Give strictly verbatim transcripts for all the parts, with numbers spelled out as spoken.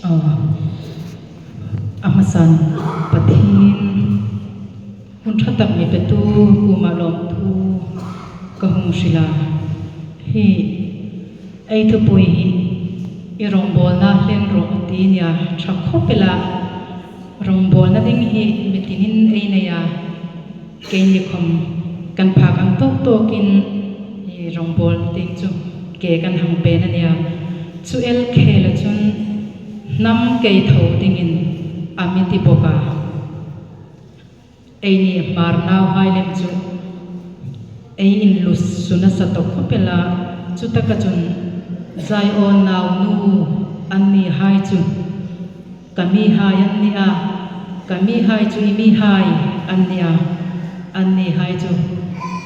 A hmasan Pathien hun ṭha tak mi petu kuoma lawmthu ka hung hril a. Hi ei thupui hi i rawngbawlna hlen rawh ti nia, ṭha khawp el a. Rawngbawlna ding hi mi tinin ei nei a. Keini khawm kan phak ang tawk tawkin i rawngbawl ding chu ke kan hang pen a nia. Chu el khela chun hnam kei tho dingin a mi ti bawk a. Eini Hmar nauhai lem chu ei inlusu nasa tawk khawp el a, chu taka chun Zion naunu an nihai chu ka mihai an ni a, ka mihai chu i mihai an ni a, an nihai chu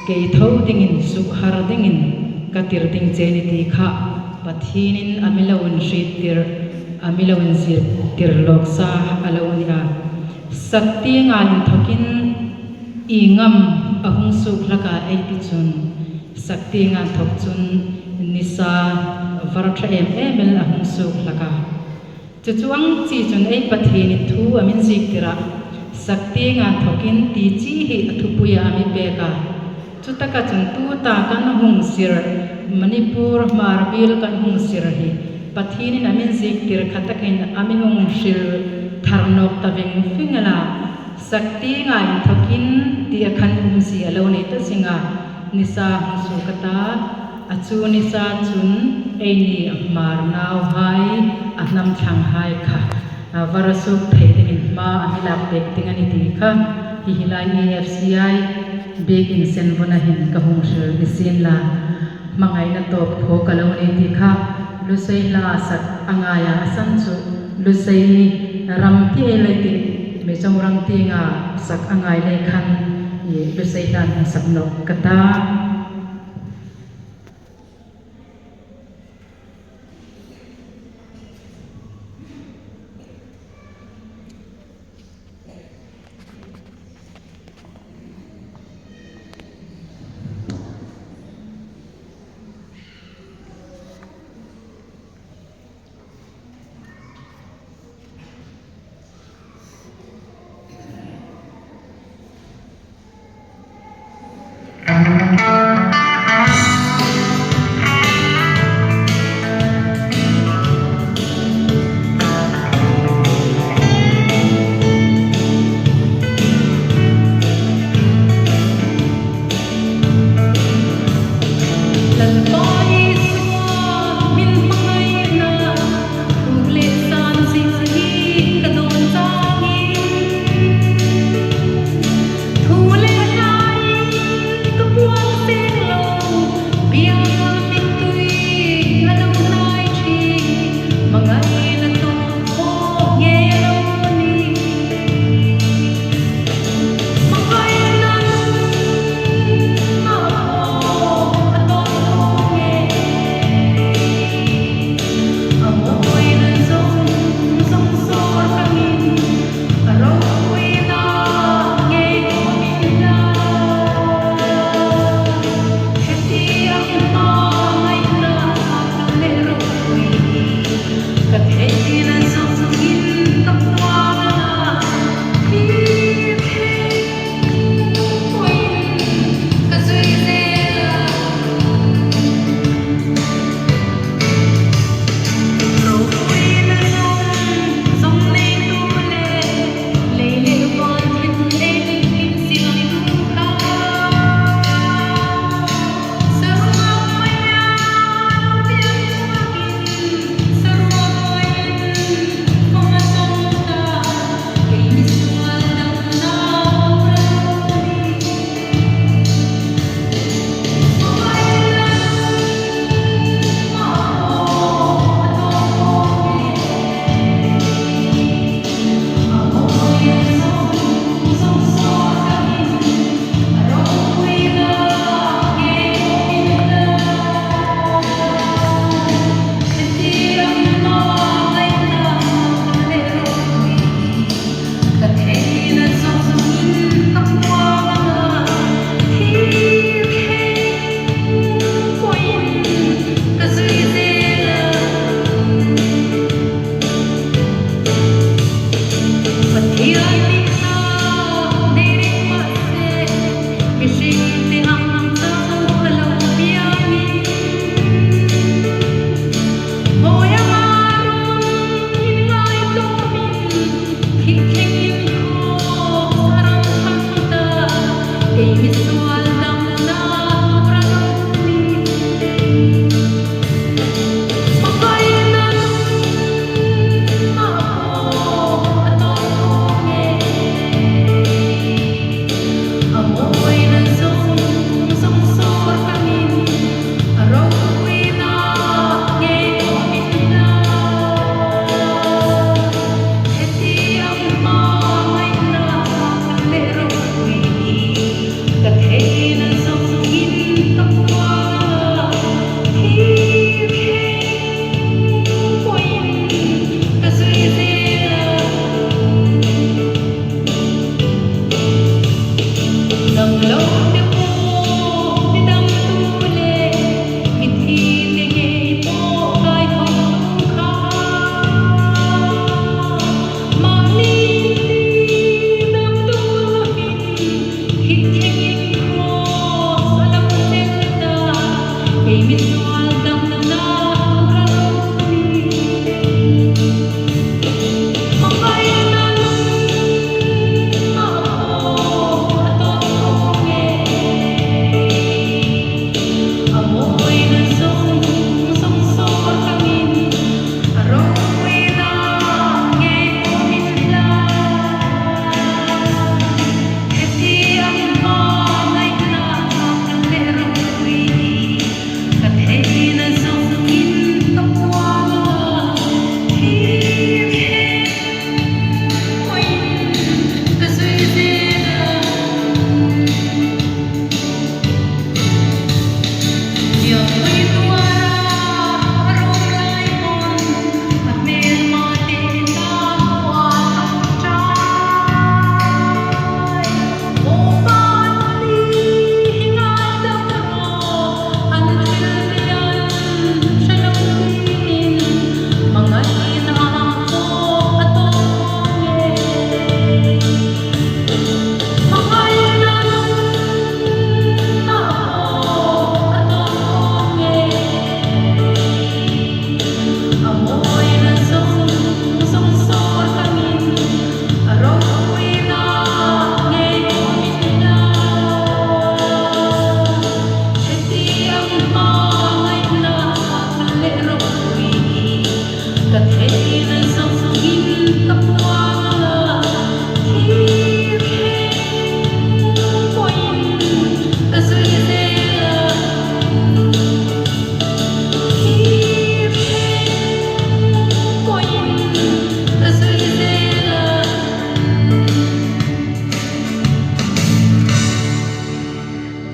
kei tho dingin, sukhar dingin ka tir ding che ni ti kha Pathienin a mi lo inhriettir, a mi lo inzirtir lawk sa a lo ni a. Saktienga inthokin i ngam a hung suok hlak a ei ti chun, saktienga inthok chun nisa var ṭha em em el a hung suok hlak a. Chu chu ang chi chun ei Pathienin thu a mi inziktir a, saktienga inthokin ti chi hi a thupuia a mi pek a. Chu taka chun tuta kan hung sir, Manipur Hmar biel kan hung sir hi Pathienin a mi inziktir kha takin a mi hung hril thar nawk ta veng veng el a. Saktienga inthokin tia khan um si a lo nei ta zing a, nisa hung suok a ta, a chu nisa chun eini Hmar nauhai, a hnam thlanghai kha a var a suok thei dingin hma a mi lak pek ding a ni ti kha hi hi lai E F C I biekin senvona hin ka hung hril ni sien la. Hmangaina tawp khawk a lo ni ti kha Lusei hla sak a ngaia a san chu Lusei ram ti ei le ti Mizoram tienga sak a ngai le khan i Lusei hla hung sak nawk ka ta.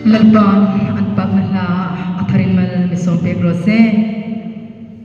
Lalpa'n an pâkna hla a tharin mal mi sâwmpêk raw se.